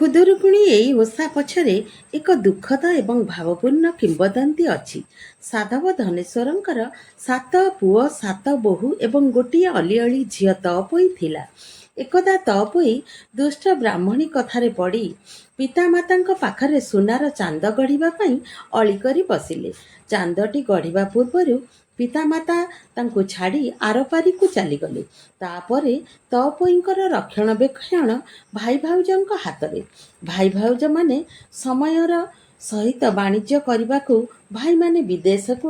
ଖୁଦୁରୁକୁଣୀ ଏଇ ଓଷା ପଛରେ ଏକ ଦୁଃଖଦ ଏବଂ ଭାବପୂର୍ଣ୍ଣ କିମ୍ବଦନ୍ତୀ ଅଛି। ସାଧବ ଧନେଶ୍ୱରଙ୍କର ସାତ ପୁଅ, ସାତ ବୋହୂ ଏବଂ ଗୋଟିଏ ଅଲିଅଳି ଝିଅ ତଅପୋଇ ଥିଲା। ଏକଦା ତଅପୋଇ ଦୁଷ୍ଟ ବ୍ରାହ୍ମଣୀ କଥାରେ ପଡ଼ି ପିତାମାତାଙ୍କ ପାଖରେ ସୁନାର ଚାନ୍ଦ ଗଢ଼ିବା ପାଇଁ ଅଳି କରି ବସିଲେ। ଚାନ୍ଦଟି ଗଢ଼ିବା ପୂର୍ବରୁ ପିତାମାତା ତାଙ୍କୁ ଛାଡ଼ି ଆରପାରିକୁ ଚାଲିଗଲେ। ତାପରେ ତଅପୋଇଙ୍କର ରକ୍ଷଣାବେକ୍ଷଣ ଭାଇ ଭାଉଜଙ୍କ ହାତରେ। ଭାଇ ଭାଉଜମାନେ ସମୟର ସହିତ ବାଣିଜ୍ୟ କରିବାକୁ ଭାଇମାନେ ବିଦେଶକୁ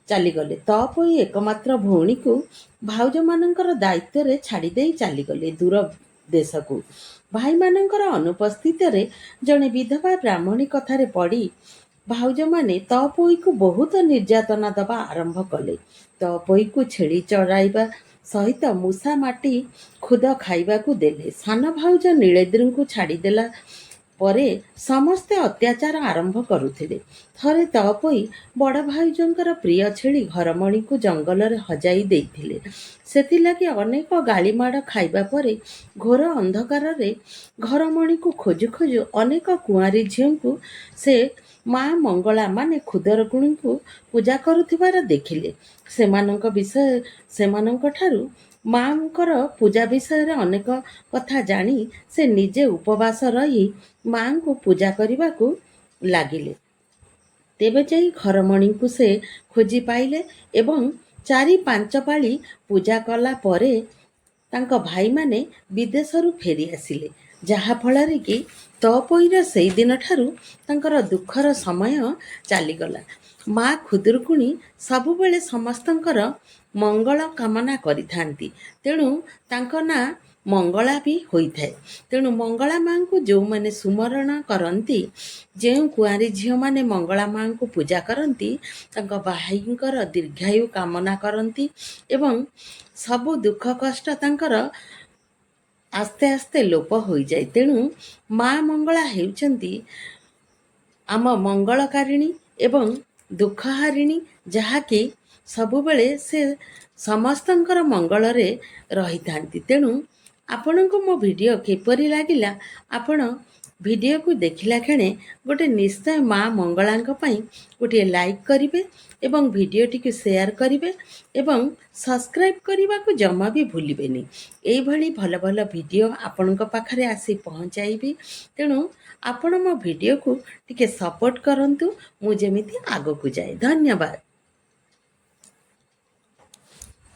ଚାଲିଗଲେ। ତଅପୋଇ ଏକମାତ୍ର ଭଉଣୀକୁ ଭାଉଜମାନଙ୍କର ଦାୟିତ୍ୱରେ ଛାଡ଼ିଦେଇ ଚାଲିଗଲେ ଦୂର ଦେଶକୁ। ଭାଇମାନଙ୍କର ଅନୁପସ୍ଥିତିରେ ଜଣେ ବିଧବା ବ୍ରାହ୍ମଣୀ କଥାରେ ପଡ଼ି ଭାଉଜମାନେ ତଅପୋଇକୁ ବହୁତ ନିର୍ଯାତନା ଦବା ଆରମ୍ଭ କଲେ। ତଅପୋଇକୁ ଛେଳି ଚରାଇବା ସହିତ ମୂଷା ମାଟି ଖୁଦ ଖାଇବାକୁ ଦେଲେ। ସାନ ଭାଉଜ ନୀଳେନ୍ଦ୍ରୀଙ୍କୁ ଛାଡ଼ିଦେଲା ପରେ ସମସ୍ତେ ଅତ୍ୟାଚାର ଆରମ୍ଭ କରୁଥିଲେ। ଥରେ ତଅପୋଇ ବଡ଼ ଭାଉଜଙ୍କର ପ୍ରିୟ ଛେଳି ଘରମଣିକୁ ଜଙ୍ଗଲରେ ହଜାଇ ଦେଇଥିଲେ। ସେଥିଲାଗି ଅନେକ ଗାଳିମାଡ଼ ଖାଇବା ପରେ ଘୋର ଅନ୍ଧକାରରେ ଘରମଣିକୁ ଖୋଜୁ ଖୋଜୁ ଅନେକ କୁଆଁରୀ ଝିଅଙ୍କୁ ସେ ମା ମଙ୍ଗଳା ମାନେ ଖୁଦୁରୁକୁଣୀଙ୍କୁ ପୂଜା କରୁଥିବାର ଦେଖିଲେ। ସେମାନଙ୍କଠାରୁ ମାଙ୍କର ପୂଜା ବିଷୟରେ ଅନେକ କଥା ଜାଣି ସେ ନିଜେ ଉପବାସ ରହି ମାଙ୍କୁ ପୂଜା କରିବାକୁ ଲାଗିଲେ। ତେବେ ଯାଇ ଘରମଣିଙ୍କୁ ସେ ଖୋଜି ପାଇଲେ ଏବଂ ଚାରି ପାଞ୍ଚ ପାଳି ପୂଜା କଲା ପରେ ତାଙ୍କ ଭାଇମାନେ ବିଦେଶରୁ ଫେରି ଆସିଲେ, ଯାହାଫଳରେ କି ତଅପୋଇର ସେଇଦିନଠାରୁ ତାଙ୍କର ଦୁଃଖର ସମୟ ଚାଲିଗଲା। ମା ଖୁଦୁରୁକୁଣୀ ସବୁବେଳେ ସମସ୍ତଙ୍କର ମଙ୍ଗଳ କାମନା କରିଥାନ୍ତି, ତେଣୁ ତାଙ୍କ ନାଁ ମଙ୍ଗଳା ବି ହୋଇଥାଏ। ତେଣୁ ମଙ୍ଗଳା ମାଙ୍କୁ ଯେଉଁମାନେ ସୁମରଣ କରନ୍ତି, ଯେଉଁ କୁଆଁରୀ ଝିଅମାନେ ମଙ୍ଗଳା ମାଙ୍କୁ ପୂଜା କରନ୍ତି, ତାଙ୍କ ଭାଇଙ୍କର ଦୀର୍ଘାୟୁ କାମନା କରନ୍ତି ଏବଂ ସବୁ ଦୁଃଖ କଷ୍ଟ ତାଙ୍କର ଆସ୍ତେ ଆସ୍ତେ ଲୋପ ହୋଇଯାଏ। ତେଣୁ ମା ମଙ୍ଗଳା ହେଉଛନ୍ତି ଆମ ମଙ୍ଗଳକାରିଣୀ ଏବଂ ଦୁଃଖହାରିଣୀ, ଯାହାକି ସବୁବେଳେ ସେ ସମସ୍ତଙ୍କର ମଙ୍ଗଳରେ ରହିଥାନ୍ତି। ତେଣୁ ଆପଣଙ୍କୁ ମୋ ଭିଡ଼ିଓ କିପରି ଲାଗିଲା? ଆପଣ ଭିଡ଼ିଓକୁ ଦେଖିଲା କ୍ଷଣି ଗୋଟେ ନିଶ୍ଚୟ ମା ମଙ୍ଗଳାଙ୍କ ପାଇଁ ଗୋଟିଏ ଲାଇକ୍ କରିବେ ଏବଂ ଭିଡ଼ିଓଟିକୁ ସେୟାର କରିବେ ଏବଂ ସବସ୍କ୍ରାଇବ୍ କରିବାକୁ ଜମା ବି ଭୁଲିବେନି। ଏଇଭଳି ଭଲ ଭଲ ଭିଡ଼ିଓ ଆପଣଙ୍କ ପାଖରେ ଆସି ପହଞ୍ଚାଇବି। ତେଣୁ ଆପଣ ମୋ ଭିଡ଼ିଓକୁ ଟିକେ ସପୋର୍ଟ କରନ୍ତୁ, ମୁଁ ଯେମିତି ଆଗକୁ ଯାଏ। ଧନ୍ୟବାଦ।